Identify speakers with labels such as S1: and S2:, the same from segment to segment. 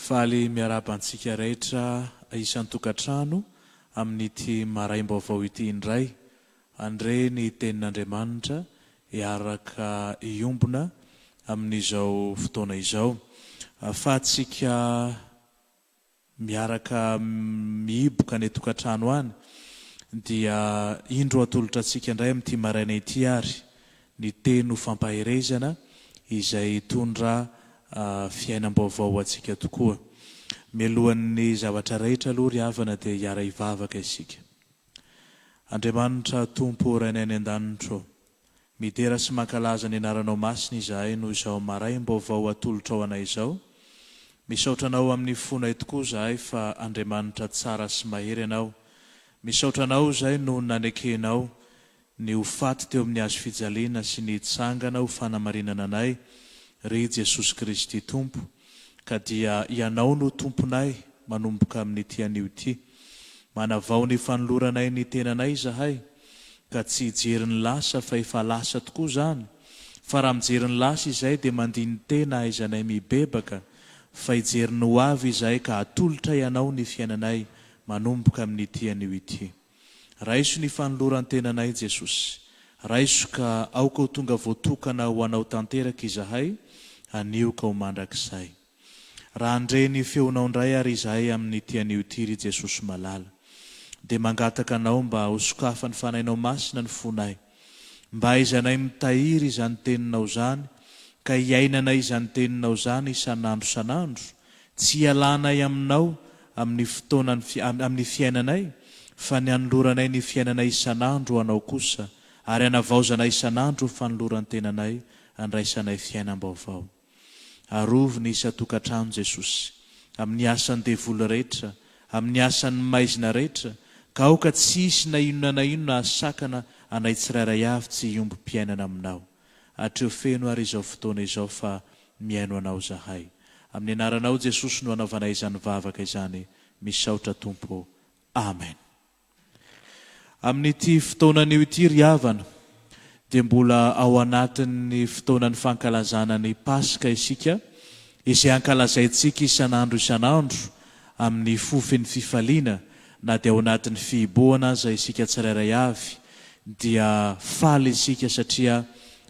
S1: Faly miarahaba antsika rehetra isan-tokantrano amin'ity maraim-baovao ity indray. Handre ny Tenin'Andriamanitra hiaraka hiombona amin'izao fotoana izao. Ahafahantsika miaraka mihiboka any an-tokantrano any dia indro atolotra antsika indray amin'ity maraina ity ary ny teny ho fampaherezana izay hitondra fiainam-baovao ho antsika tokoa. Mialohan'ny zavatra rehetra aloha ry havana dia hiara-hivavaka isika. Andriamanitra Tompo Rainay any an-danitra ô, Midera sy mankalaza ny anaranao masina izahay noho izao maraim-baovao atolotrao anay izao. Misaotra anao amin'ny fonay tokoa izahay fa Andriamanitra tsara sy mahery ianao. Misaotra anao izahay noho ny nanekenao ny ho faty teo amin'ny hazo fijaliana sy ny hitsangana ho fanamarinana anay, ry Jesosy Kristy Tompo. Ka dia Ianao no Tomponay manomboka amin'ity anio ity. Manavao ny fanoloranay ny tenanay izahay, ka tsy hijery ny lasa fa efa lasa tokoa izany, fa raha mijery ny lasa izahay dia mandini-tena ahaizanay mibebaka, fa hijery ny ho avy izahay ka atolotray Anao ny fiainanay manomboka amin'ity anio ity. Raiso ny fanoloran-tenanay Jesosy. Raiso ka aoka ho tonga voatokana ho Anao tanteraka izahay anio ka ho mandrakizay. Raha handre ny feonao indray ary izahay amin'ity anio ity ry Jesosy malala, dia mangataka Anao mba ho sokafan'ny Fanahinao Masina ny fonay, mba hahaizanay mitahiry izany Teninao izany ka hiainanay izany Teninao izany isan'andro isan'andro, tsy hialanay Aminao amin'ny fotoana amin'ny fiainanay, fa ny hanoloranay ny fiainanay isan'andro ho Anao kosa, ary hanavaozanay isan'andro ny fanoloran-tenanay handraisanay fiainam-baovao. Arovy ny isan-tokantrano Jesosy, amin'ny asan'ny devoly rehetra, amin'ny asan'ny maizina rehetra, ka aoka tsy hisy na inona na inona hahasakana anay tsirairay avy tsy hiombom-piainana Aminao. Hatreo feno ary izao fotoana izao fa mihaino Anao zahay. Amin'ny Anaranao Jesosy no anaovanay izany vavaka izany. Misaotra Tompo ô. Amen. Amin'ity fotoana anio ity ry havana dia mbola ao anatin'ny fotoanan'ny fankalazana ny Paska isika izay ankalazaintsika isan'andro isan'andro amin'ny fo feno fifaliana na dia ao anatin'ny fihibohana aza isika tsirairay avy dia faly isika satria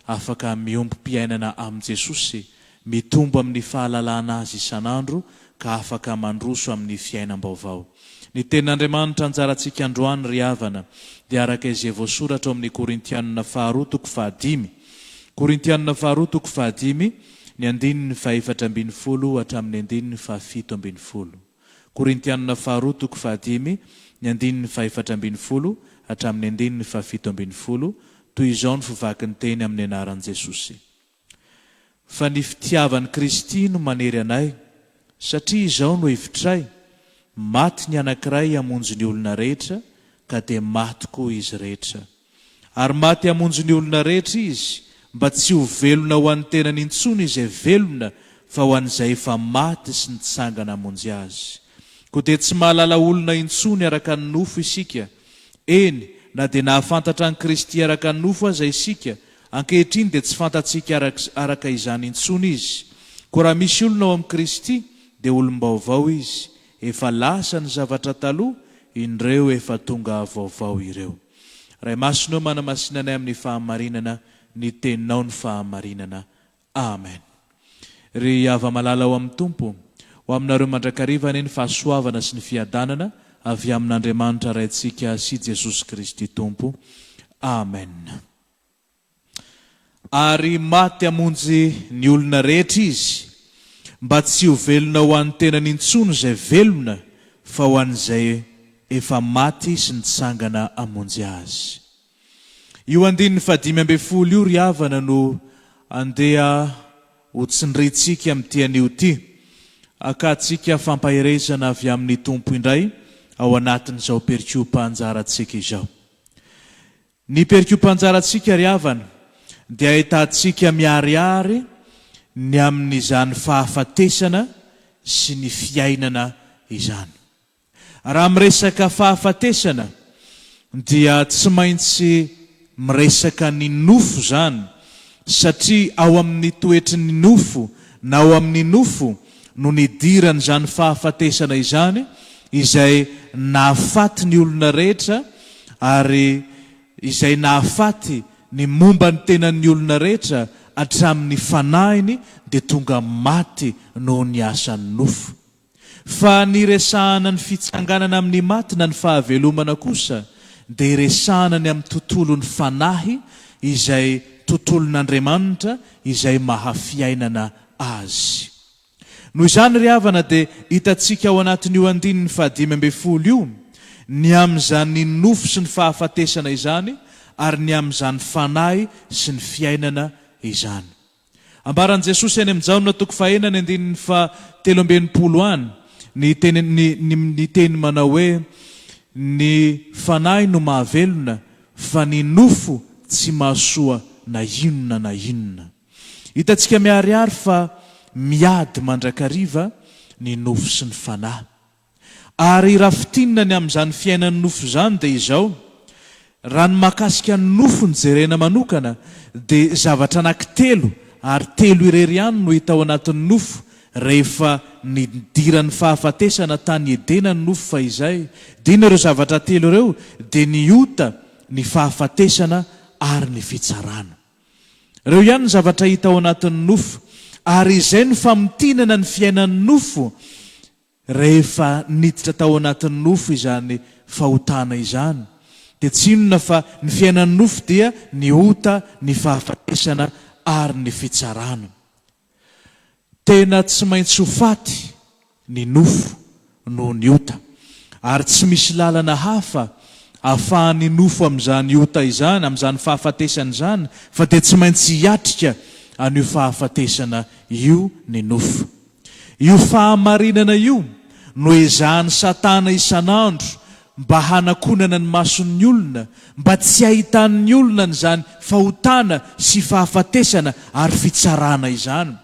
S1: afaka miombom-piainana amin'i Jesosy Mitombo amin'ny fahalalana Azy isan'andro ka afaka mandroso amin'ny fiainam-baovao. Ny Tenin'Andriamanitra anjarantsika androany ry havana dia araka izay voasoratra ao amin'ny Korintianina faharoa toko fahadimy. Korintianina faharoa toko fahadimy, ny andininy fahefatra ambin'ny folo hatramin'ny andininy fahafito ambin'ny folo. Korintianina faharoa toko fahadimy, ny andininy fahefatra ambin'ny folo hatramin'ny andininy fahafito ambin'ny folo, toy izao ny fivaky ny teny amin'ny anaran'i Jesosy. Fa ny fitiavan'i Kristy no manery anay, satria izao no hevitray, maty ny anankiray hamonjy ny olona rehetra, ka dia maty koa izy rehetra. Ary maty hamonjy ny olona rehetra Izy, mba tsy ho velona ho an'ny tenany intsony izay velona, fa ho an'izay efa maty sy nitsangana hamonjy azy. Koa dia tsy mahalala olona intsony araka ny nofo isika, eny, na dia nahafantatra an'i Kristy araka ny nofo aza isika, Ankehitriny dia tsy fantatsika araka izany intsony izy. Koa raha misy olona ao amin'i Kristy, dia olom-baovao izy, efa lasa ny zavatra taloha, indreo efa tonga vaovao ireo. Ray Masina ô manamasina anay amin'ny fahamarinana, ny Teninao ny fahamarinana. Amen. Ry hava-malala ao amin'ny Tompo, ho aminareo mandrakariva anie ny fahasoavana sy ny fiadanana avy amin'Andriamanitra Raintsika sy Jesosy Kristy Tompo. Amen. Ary maty hamonjy ny olona rehetra Izy, mba tsy ho velona ho an'ny tenany intsony izay velona, fa ho an'izay efa maty sy nitsangana hamonjy azy. Io andininy fahadimy ambin'ny folo io ry havana no andeha ho tsindrintsika amin'ity anio ity, hakantsika fampaherezana avy amin'ny Tompo indray ao anatin'izao perikopa anjarantsika izao. Ny perikopa anjarantsika ry havana dia ahitantsika miharihary ny amin'izany fahafatesana sy ny fiainana izany. Raha miresaka fahafatesana dia tsy maintsy miresaka ny nofo izany satria ao amin'ny toetry ny nofo na ao amin'ny nofo no nidiran'izany fahafatesana izany izay nahafaty ny olona rehetra ary izay nahafaty ny momba ny tenan'ny olona rehetra hatramin'ny fanahiny dia tonga maty noho ny asan'ny nofo. Fa ny iresahana ny fitsanganana amin'ny maty na ny fahavelomana kosa dia iresahana ny amin'ny tontolon'ny fanahy izay tontolon'Andriamanitra izay maha fiainana azy. Noho izany ry havana dia hitantsika ao anatin'io andininy fahadimy ambin'ny folo io ny amin'izany nofo sy ny fahafatesana izany ary ny amin'izany fanahy sy ny fiainana izany. Ambaran'i Jesosy any amin'ny Jaona toko fahenina ny andininy faha-63 any ny teny ny ny ny teny manao hoe ny fanahy no mahavelona fa ny nofo tsy mahasoa na inona na inona. Hitantsika miharihary fa miady mandrakariva ny nofo sy ny fanahy. Ary raha fintinina ny amin'izany fiainan'ny nofo izany dia izao, raha ny mahakasika ny nofo no jerena manokana dia zavatra anankitelo ary telo irery ihany no hita ao anatin'ny nofo rehefa nidiran'ny fahafatesana tany Edena ny nofo fahizay. Dia inona ireo zavatra telo ireo? Dia ny ota, ny fahafatesana ary ny fitsarana. Ireo ihany ny zavatra hita ao anatin'ny nofo. Ary izay no famintinana ny fiainan'ny nofo rehefa niditra tao anatin'ny nofo izany fahotana izany. Dia tsy inona fa ny fiainan'ny nofo dia ny ota, ny fahafatesana ary ny fitsarana. Tena tsy maintsy ho faty ny nofo noho ny ota, ary tsy misy lalana hafa ahafahan'ny nofo amin'izany ota izany, amin'izany fahafatesana izany, fa dia tsy maintsy hiatrika an'io fahafatesana io ny nofo. Io fahamarinana io no ezahan'i Satana isan'andro mba hanakonana ny mason'ny olona, mba tsy hahitan'ny olona an'izany fahotana sy fahafatesana ary fitsarana izany.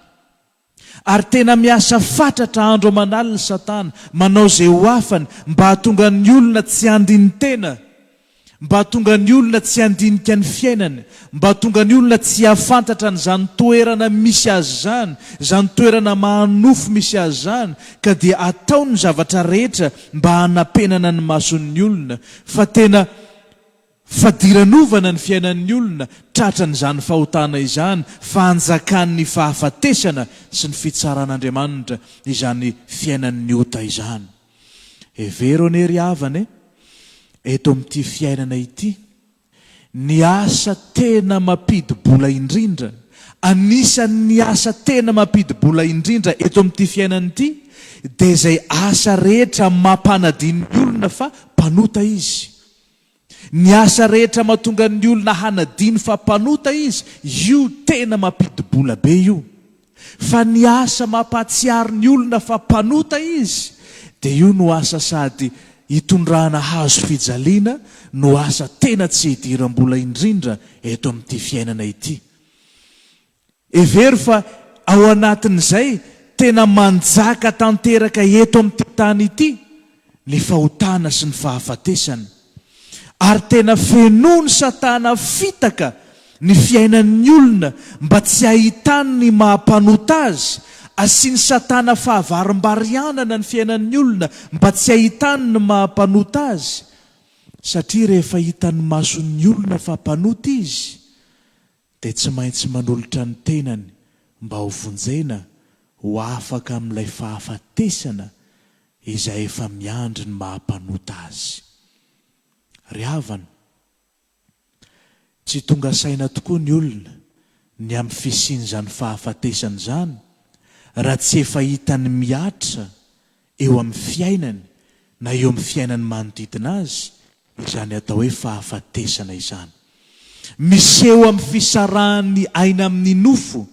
S1: Ary tena miasa fatratra andro aman'alina Satana, manao izay ho afany mba hahatonga ny olona tsy handini-tena. Mba hahatonga ny olona tsy handinika ny fiainany, mba hahatonga ny olona tsy hahafantatra an'izany toerana misy azy izany, izany toerana maha-nofo misy azy izany, ka dia ataony ny zavatra rehetra mba hanapenana ny mason'ny olona, fa tena fadiranovana ny fiainan'ny olona tratran'izany fahotana izany, fa anjakan'ny fahafatesana sy ny fitsaran'Andriamanitra izany fiainan'ny ota izany. Hevero anie ry havana e, eto amin'ity fiainana ity, ny asa tena mampidi-bola indrindra, anisan'ny asa tena mampidi-bola indrindra eto amin'ity fiainana ity, dia izay asa rehetra mampanadino ny olona fa mpanota izy. Ny asa rehetra mahatonga ny olona hanadino fa mpanota izy, io tena mampidi-bola be io. Fa ny asa mampahatsiaro ny olona fa mpanota izy, dia io no asa sady itondrana hazo fijaliana no asa tena tsy idiram-bola indrindra eto amin'ity fiainana ity. Hevero fa ao anatin'izay tena manjaka tanteraka eto amin'ity tany ity ny fahotana sy ny fahafatesana. Ary tena fenoin'i Satana fitaka ny fiainan'ny olona mba tsy hahitany ny maha mpanota azy, asian'i Satana fahavarimbarianana ny fiainan'ny olona mba tsy hahitany ny maha mpanota azy, satria rehefa hitan'ny mason'ny olona fa mpanota izy dia tsy maintsy manolotra ny tenany mba ho vonjena ho afaka amin'ilay fahafatesana izay efa miandry ny maha-mpanota azy. Ry havana, tsy tonga saina tokoa ny olona ny amin'ny fisian'izany fahafatesana izany raha tsy efa hitany mihatra eo amin'ny fiainany na eo amin'ny fiainan'ny manodidina azy izany atao hoe fahafatesana izany. Miseho amin'ny fisarahan'ny aina amin'ny nofo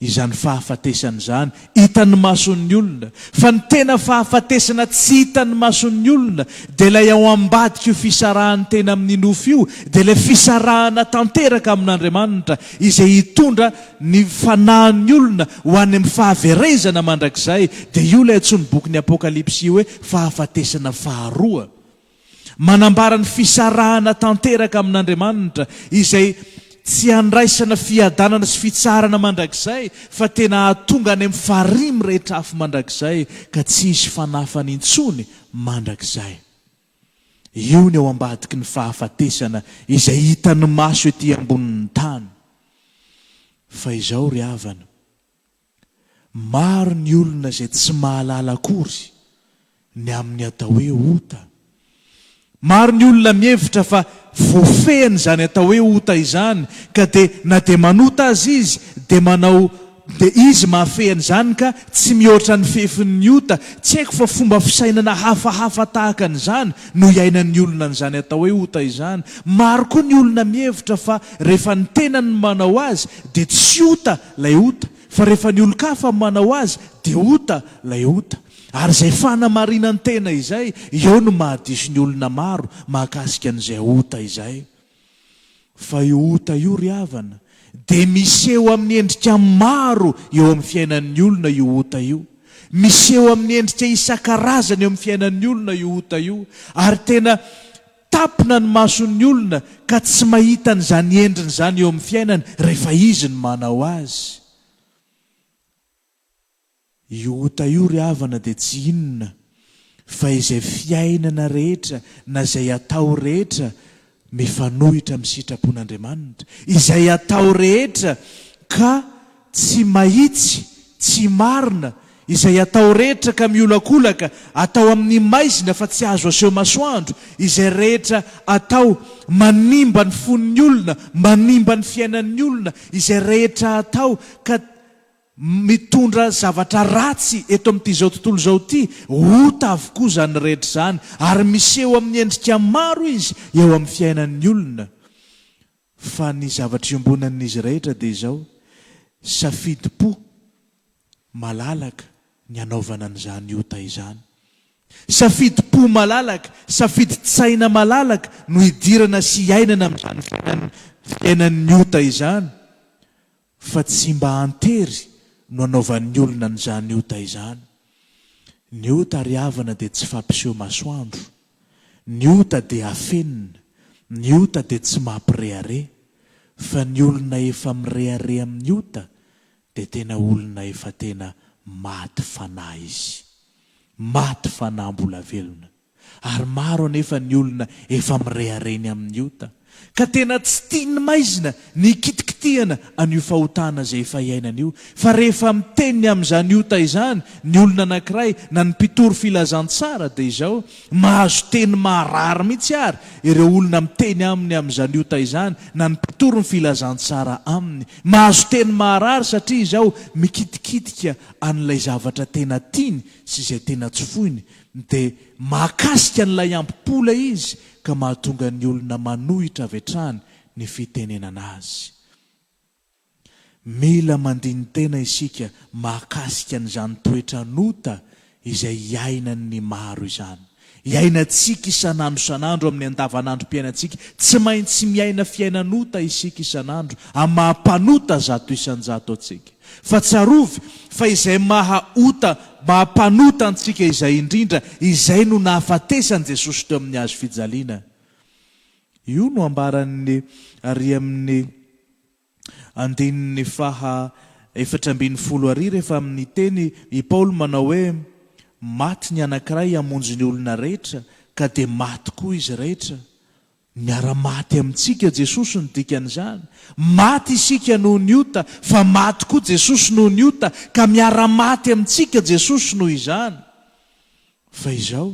S1: izany fahafatesana izany, hitan'ny mason'ny olona. Fa ny tena fahafatesana tsy hitan'ny mason'ny olona dia ilay ao ambadik'io fisarahan'ny tena amin'ny nofo io, dia ilay fisarahana tanteraka amin'Andriamanitra izay hitondra ny fanahin'ny olona ho any amin'ny fahaverezana mandrakizay, dia io ilay antsoin'ny bokin'ny Apokalypsy hoe fahafatesana faharoa. Manambara ny fisarahana tanteraka amin'Andriamanitra izay. tsy handraisana fiadanana sy fitsaharana mandrakizay fa tena hahatonga any amin'ny farihy mirehitra afo mandrakizay ka tsy hisy fanafany intsony mandrakizay. Io ny ao ambadiky ny fahafatesana izay hitan'ny maso ety ambonin'ny tany. Fa izao ry havana, maro ny olona izay tsy mahalala akory ny amin'ny atao hoe ota. Maro ny olona mihevitra fa voafehiny izany atao hoe ota izany ka dia na dia manota aza izy dia manao dia izy mahafehy an'izany ka tsy mihoatra ny fefin'ny ota. Tsy haiko fa fomba fisainana hafahafa tahaka an'izany no iainan'ny olona an'izany atao hoe ota izany. Maro koa ny olona mihevitra fa rehefa ny tenany no manao azy dia tsy ota ilay ota fa rehefa ny olon-kafa no manao azy dia ota ilay ota. Ary izay fanamarinan-tena izay, eo no mahadiso ny olona maro mahakasika an'izay ota izay. Fa io ota io ry havana, dia miseho amin'ny endrika maro eo amin'ny fiainan'ny olona io ota io. Miseho amin'ny endrika isan-karazany eo amin'ny fiainan'ny olona io ota io. Ary tena tapina ny mason'ny olona ka tsy mahita an'izany endriny izany eo amin'ny fiainany rehefa izy no manao azy. Io ota io ry havana dia tsy inona fa izay fiainana rehetra na izay atao rehetra mifanohitra amin'ny sitrapon'Andriamanitra, izay atao rehetra ka tsy mahitsy, tsy marina, izay atao rehetra ka miolakolaka, atao amin'ny maizina fa tsy azo aseho masoandro, izay rehetra atao manimba ny fon'ny olona, manimba ny fiainan'ny olona, izay rehetra atao ka Mitondra zavatra ratsy eto amin'ity izao tontolo izao ity, ota avokoa izany rehetra izany, ary miseho amin'ny endrika maro izy eo amin'ny fiainan'ny olona. Fa ny zavatra iombonan'izy rehetra dia izao, safidim-po malalaka ny hanaovana an'izany ota izany. Safidim-po malalaka, safidin-tsaina malalaka no hidirana sy hiainana amin'izany fiainan'ny fiainan'ny ota izany. Fa tsy mba antery no anaovan'ny olona an'izany ota izany. Ny ota ry havana dia tsy fampiseho masoandro. Ny ota dia afenina. Ny ota dia tsy mampirehareha. Fa ny olona efa mirehareha amin'ny ota dia tena olona efa tena maty fanahy izy. Maty fanahy mbola velona. Ary maro anefa ny olona efa mirehareha ny amin'ny ota, ka tena tsy tiany maizina ny hikitikitihana an'io fahotana izay efa iainany io. Fa rehefa miteny ny amin'izany ota izany ny olona anankiray na ny mpitory filazantsara dia izao, mahazo teny maharary mihitsy ary ireo olona miteny aminy amin'izany ota izany na ny mpitory ny filazantsara aminy. Mahazo teny maharary satria izao mikitikitika an'ilay zavatra tena tiany sy izay tena tsy foiny dia mahakasika an'ilay ambo-po ilay izy ka mahatonga ny olona manohitra avy hatrany ny fitenenana azy. Mila mandini-tena isika mahakasika an'izany toetran'ota izay iainan'ny maro izany. Iainantsika isan'andro isan'andro amin'ny andavanandrom-piainantsika. Tsy maintsy miaina fiainan'ota isika isan'andro amin'ny maha-mpanota 100% antsika. Fa tsarovy fa izay maha ota, maha mpanota antsika izay indrindra, izay no nahafatesan'i Jesosy teo amin'ny hazo fijaliana. Io no ambaran'ny ary amin'ny andininy faha 14 ary rehefa miteny i Paoly manao hoe, Maty ny anankiray hamonjy ny olona rehetra, ka dia maty koa izy rehetra. Miara-maty amintsika Jesosy no dikan'izany. Maty isika noho ny ota, fa maty koa Jesosy noho ny ota, ka miara-maty amintsika Jesosy noho izany. Fa izao,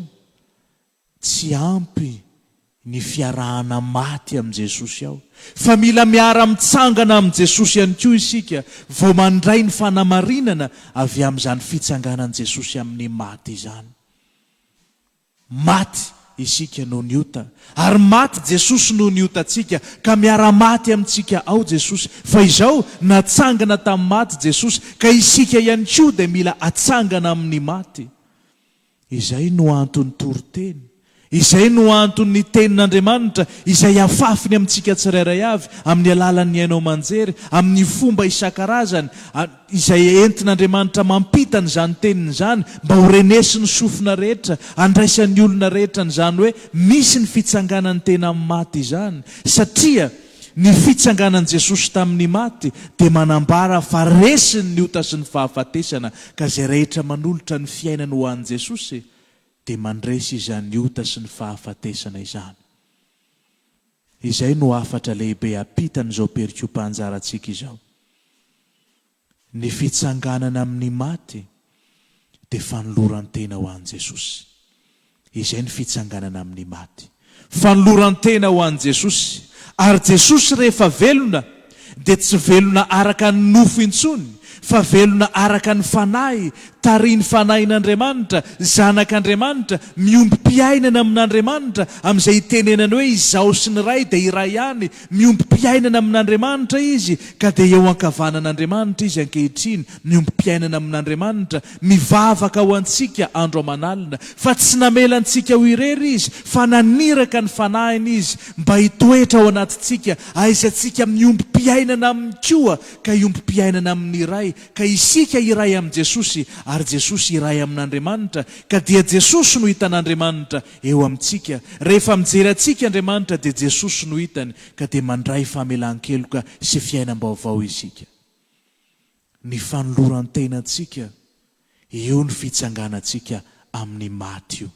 S1: tsy ampy ny fiarahana maty amin'i Jesosy ao, fa mila miara-mitsangana amin'i Jesosy ihany koa isika vao mandray ny fanamarinana avy amin'izany fitsanganan'i Jesosy amin'ny maty izany. Maty isika noho ny ota, ary maty Jesosy noho ny otantsika, ka miara-maty amintsika ao Jesosy. Fa izao, natsangana tamin'ny maty Jesosy, ka isika ihany koa dia mila atsangana amin'ny maty. Izay no anton'ny toriteny. Izay no anton'ny Tenin'Andriamanitra izay afafiny amintsika tsirairay avy, amin'ny alalan'ny haino aman-jery, amin'ny fomba isan-karazany, izay entin'Andriamanitra mampita an'izany teniny izany mba ho renesin'ny sofina rehetra, andraisan'ny olona rehetra an'izany hoe misy ny fitsanganan'ny tena amin'ny maty izany. Satria Ny fitsanganan'i Jesosy tamin'ny maty dia manambara fa resiny ny ota sy ny fahafatesana, ka izay rehetra manolotra ny fiainany ho an'i Jesosy dia mandresy izany ota sy ny fahafatesana izany. Izay no hafatra lehibe ampitan'izao perikopa anjarantsika izao. Ny fitsanganana amin'ny maty dia fanoloran-tena ho an'i Jesosy. Izay ny fitsanganana amin'ny maty. Fanoloran-tena ho an'i Jesosy. Ary Jesosy rehefa velona dia tsy velona araka ny nofo intsony, fa velona araka ny Fanahy, tarihin'ny Fanahin'Andriamanitra, zanak'Andriamanitra, miombom-piainana amin'Andriamanitra, amin'izay itenenany hoe Izaho sy ny Ray dia iray ihany, Miombom-piainana amin'Andriamanitra izy, ka dia eo ankavanan'Andriamanitra izy ankehitriny, miombom-piainana amin'Andriamanitra, mivavaka ho antsika andro aman'alina. Fa tsy namela antsika ho irery Izy, fa naniraka ny Fanahiny Izy, mba hitoetra ao anatintsika, ahaizantsika miombom-piainana Aminy koa, ka hiombom-piainana amin'ny Ray, ka isika iray amin'i Jesosy, ary Jesosy iray amin'Andriamanitra, ka dia Jesosy no hitan'Andriamanitra, eo amintsika. Rehefa mijery antsika Andriamanitra dia Jesosy no hitany ka dia mandray famelan-keloka sy fiainam-baovao isika. Ny fanoloran-tenantsika, eo ny fitsanganantsika amin'ny maty io.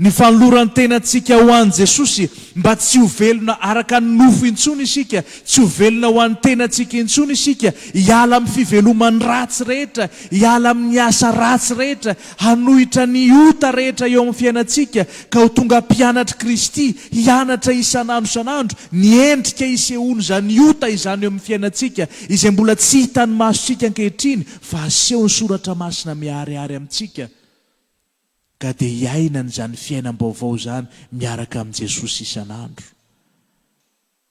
S1: Ny fanoloran-tenantsika ho an'i Jesosy mba tsy ho velona araka ny nofo intsony isika, tsy ho velona ho an'ny tenantsika intsony isika, hiala amin'ny fiveloman'ny ratsy rehetra, hiala amin'ny asa ratsy rehetra, hanohitra ny ota rehetra eo amin'ny fiainantsika, ka ho tonga mpianatr'i Kristy, hianatra isan'andro isan'andro ny endrika isehoan'izany ota izany eo amin'ny fiainantsika, izay mbola tsy hitan'ny masontsika ankehitriny, fa asehon'ny Soratra Masina miharihary amintsika, ka dia hiainana izany fiainam-baovao izany miaraka amin'i Jesosy isan'andro.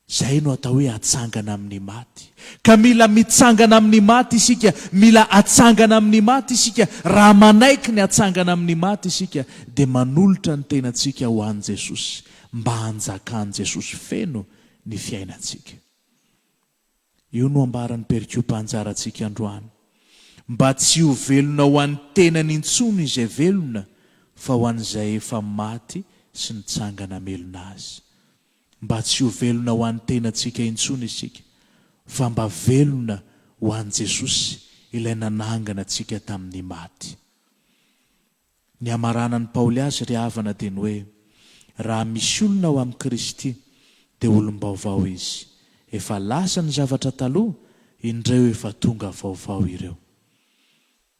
S1: Izay no atao hoe atsangana amin'ny maty. Ka mila mitsangana amin'ny maty isika, mila atsangana amin'ny maty isika, raha manaiky ny hatsangana amin'ny maty isika dia manolotra ny tenantsika ho an'i Jesosy mba hanjakan'i Jesosy feno ny fiainantsika. Io no ambaran'ny perikopa anjarantsika androany. Mba tsy ho velona ho an'ny tenany intsony izay velona fa ho an'izay efa maty sy nitsangana hamelona azy. Mba tsy ho velona ho an'ny tenantsika intsony isika, fa mba velona ho an'i Jesosy ilay nanangana antsika tamin'ny maty. Ny hamaranan'i Paoly azy ry havana dia ny hoe, raha misy olona ao amin'i Kristy dia olom-baovao izy. Efa lasa ny zavatra taloha, indreo efa tonga vaovao ireo.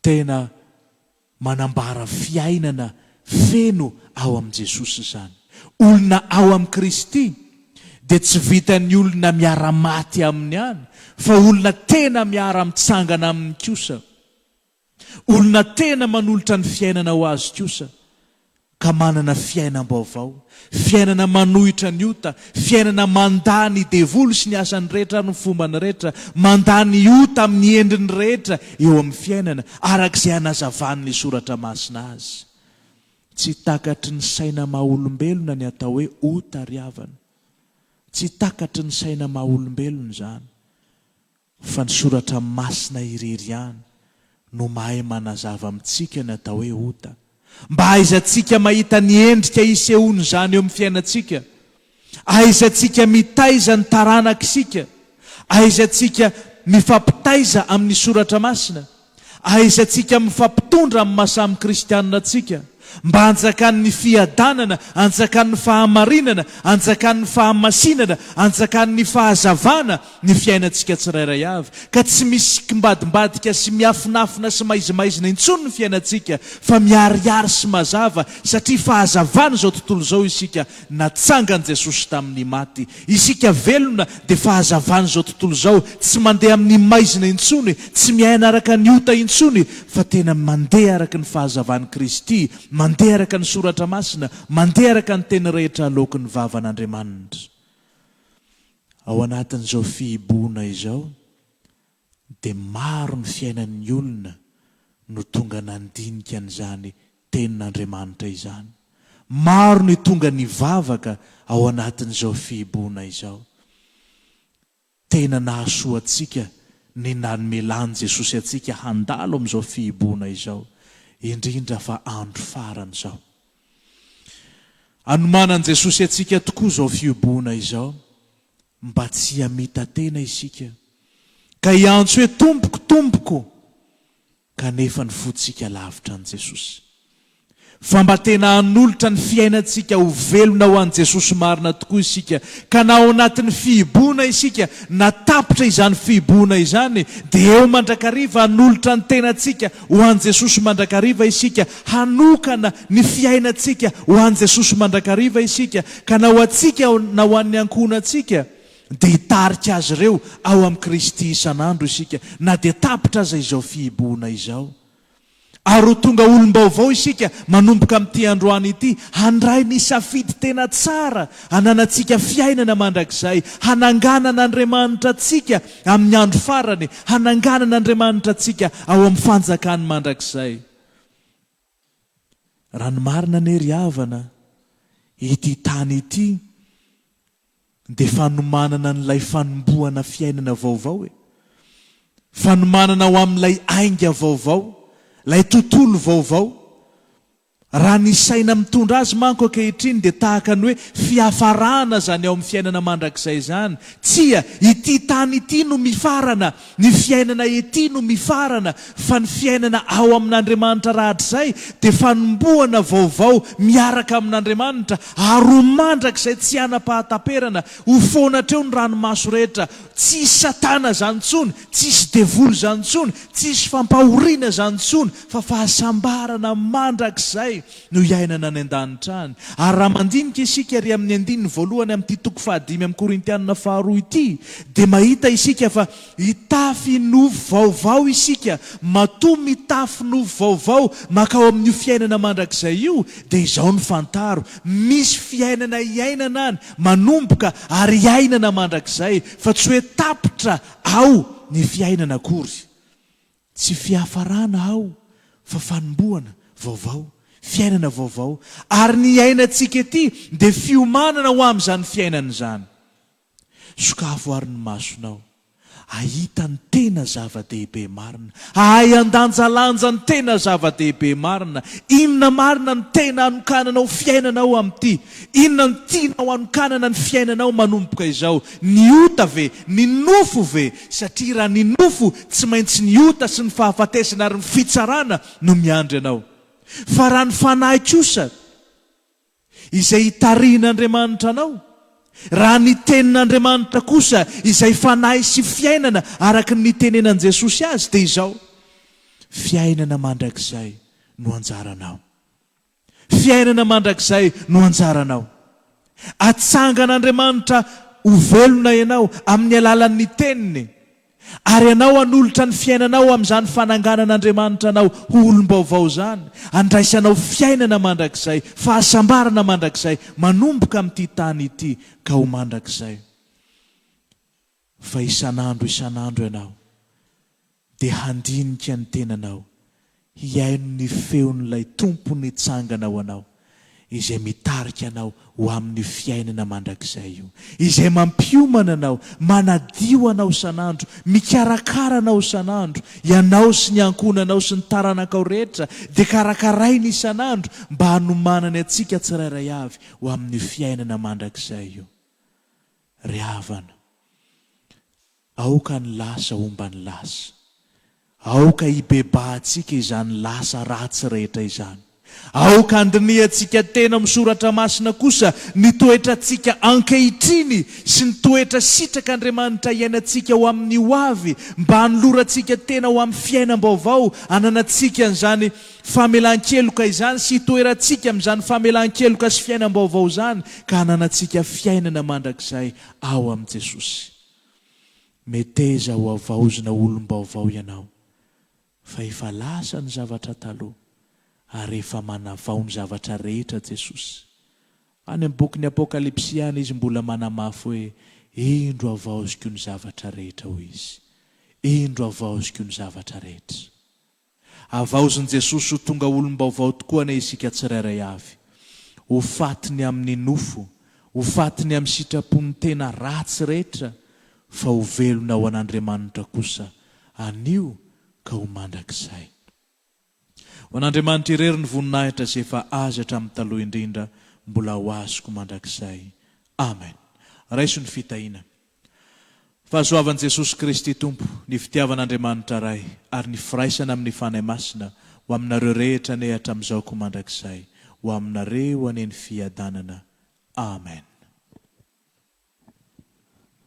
S1: Tena manambara fiainana feno ao amin'i Jesosy izany. Olona ao amin'i Kristy dia tsy vitan'ny olona miara-maty aminy ihany, fa olona tena miara-mitsangana aminy kosa. Olona tena manolotra ny fiainana ho azy kosa, ka manana fiainam-baovao, fiainana manohitra ny ota, fiainana mandà ny devoly sy ny asany rehetra ary ny fombany rehetra, mandà ny ota amin'ny endriny rehetra eo amin'ny fiainana, araka izay anazavan'ny Soratra Masina azy. Tsy takatry ny saina maha-olombelona ny atao hoe ota ry havana. Tsy takatry ny saina maha-olombelona izany. Fa ny Soratra Masina irery ihany no mahay manazava amintsika ny atao hoe ota. Mba ahaizantsika mahita ny endrika isehoan'izany eo amin'ny fiainantsika. Ahaizantsika mitaiza ny taranak'isika. Ahaizantsika mifampitaiza amin'ny Soratra Masina. Ahaizantsika mifampitondra amin'ny maha samy kristianina antsika. Mba hanjakan'ny fiadanana, hanjakan'ny fahamarinana, hanjakan'ny fahamasinana, hanjakan'ny fahazavana ny fiainantsika tsirairay avy, ka tsy misy kimbadimbadika sy miafinafina sy maizimaizina intsony ny fiainantsika fa miharihary sy mazava satria fahazavana izao tontolo izao isika natsangan'i Jesosy tamin'ny maty. Isika velona dia fahazavan'izao tontolo izao, tsy mandeha amin'ny maizina intsony, tsy miaina araka ny ota intsony, fa tena mandeha araka ny fahazavan'i Kristy, mandeha araka ny Soratra Masina, mandeha araka ny teny rehetra aloaky ny vavan'Andriamanitra. Ao anatin'izao fihibohana izao, dia maro ny fiainan'ny olona no tonga nandinika an'izany Tenin'Andriamanitra izany. Maro ny tonga nivavaka ao anatin'izao fihibohana izao. Tena nahasoa antsika ny namelan'i Jesosy antsika handalo amin'izao fihibohana izao, indrindra fa andro farany izao. Anomanan'i Jesosy antsika tokoa izao fihibohana izao. Mba tsy hamita-tena isika ka hiantso hoe Tompoko, Tompoko, kanefa ny fontsika lavitra an'i Jesosy. Fa mba tena hanolotra ny fiainantsika ho velona ho an'i Jesosy marina tokoa isika, ka na ao anatin'ny fihibohana isika, na tapitra izany fihibohana izany, dia eo mandrakariva hanolotra ny tenantsika ho an'i Jesosy mandrakariva isika, hanokana ny fiainantsika ho an'i Jesosy mandrakariva isika, ka na ho antsika na ho an'ny ankohonantsika, dia hitarika azy ireo ao amin'i Kristy isan'andro isika, na dia tapitra aza izao fihibohana izao. Ary ho tonga olom-baovao isika manomboka amin'ity androany ity, handray ny safidy tena tsara hananantsika fiainana mandrakizay, hananganan'Andriamanitra antsika amin'ny andro farany, hananganan'Andriamanitra antsika ao amin'ny fanjakany mandrakizay. Raha ny marina anie ry havana, ity tany ity dia fanomanana an'ilay fanombohana fiainana vaovao e! Fanomanana ho amin'ilay ainga vaovao, ilay tontolo vaovao. Raha ny saina mitondra azy manko ankehitriny dia tahaka ny hoe fiafarana izany ao amin'ny fiainana mandrakizay izany. Tsia, ity tany ity no mifarana, ny fiainana ety no mifarana, fa ny fiainana ao amin'Andriamanitra rahatrizay dia fanombohana vaovao miaraka amin'Andriamanitra ary ho mandrakizay tsy hanam-pahataperana, ho foana hatreo ny ranomaso rehetra, tsy hisy satana izany intsony, tsy hisy devoly izany intsony, tsy hisy fampahoriana izany intsony, fa fahasambarana mandrakizay no iainana any an-danitra any. Ary raha mandinika isika ery amin'ny andininy voalohany amin'ity toko fahadimy amin'ny Korintianina faharoa ity, dia mahita isika fa hitafy nofo vaovao isika. Matoa mitafy nofo vaovao mankao amin'io fiainana mandrakizay io, dia izao no fantaro, misy fiainana iainana any, manomboka ary iainana mandrakizay, fa tsy hoe tapitra ao ny fiainana akory. Tsy fiafarana ao fa fanombohana vaovao, fiainana vaovao. Ary ny iainantsika ety dia fiomanana ho amin'izany fiainana izany. Sokafo ary ny masonao hahita ny tena zava-dehibe marina, hahay handanjalanja ny tena zava-dehibe marina. Inona marina no tena hanokananao fiainanao amin'ity? Inona no tianao hanokanana ny fiainanao manomboka izao? Ny ota ve? Ny nofo ve? Satria raha ny nofo, tsy maintsy ny ota sy ny fahafatesana ary ny fitsarana no miandry anao. Fa raha ny fanahy kosa, izay itarihin'Andriamanitra anao, raha ny tenin'Andriamanitra kosa, izay fanahy sy fiainana araka ny nitenenan'i Jesosy azy, dia izao, fiainana mandrakizay no anjaranao. Fiainana mandrakizay no anjaranao. Atsangan'Andriamanitra ho velona ianao amin'ny alalan'ny Teniny, ary ianao hanolotra ny fiainanao amin'izany fananganan'Andriamanitra anao ho olom-baovao izany, handraisanao fiainana mandrakizay, fahasambarana mandrakizay, manomboka amin'ity tany ity ka ho mandrakizay. Fa isan'andro isan'andro ianao dia handinika ny tenanao, hihaino ny feon'ilay Tompo nitsangana ho anao, izay mitarika anao ho amin'io fiainana mandrakizay io, izay mampiomana anao, manadio anao isan'andro, mikarakara anao isan'andro, ianao sy ny ankohonanao sy ny taranakao rehetra dia karakarainy isan'andro mba hanomanany antsika tsirairay avy ho amin'io fiainana mandrakizay io. Ry havana, aoka ny lasa homba ny lasa. Aoka hibebahantsika izany lasa ratsy rehetra izany. Aoka handinihantsika tena amin'ny Soratra Masina kosa ny toetrantsika ankehitriny sy ny toetra sitrak'Andriamanitra iainantsika ho amin'ny ho avy mba hanolorantsika tena ho amin'ny fiainam-baovao ananantsika an'izany famelan-keloka izany sy hitoerantsika amin'izany famelan-keloka sy fiainam-baovao izany ka hananantsika fiainana mandrakizay ao amin'i Jesosy. Meteza ho havaozina ho olom-baovao ianao fa efa lasa ny zavatra taloha ary efa manavao ny zavatra rehetra Jesosy. Any amin'ny bokin'ny Apokalypsy ihany izy mbola manamafy hoe, Indro havaoziko ny zavatra rehetra hoy izy. Indro havaoziko ny zavatra rehetra. Havaozin'i Jesosy ho tonga olom-baovao tokoa anie isika tsirairay avy. Ho faty ny amin'ny nofo, ho faty ny amin'ny sitrapon'ny tena ratsy rehetra, fa ho velona ho an'Andriamanitra kosa, anio ka ho mandrakizay. Ho an'Andriamanitra irery ny voninahitra izay efa Azy hatramin'ny taloha indrindra, mbola ho Azy koa mandrakizay. Amen. Raiso ny fitahiana. Fahasoavan'i Jesosy Kristy Tompo, ny fitiavan'Andriamanitra Ray, ary ny firaisana amin'ny Fanahy Masina, ho aminareo rehetra anie hatramin'izao koa mandrakizay. Ho aminareo anie ny fiadanana. Amen.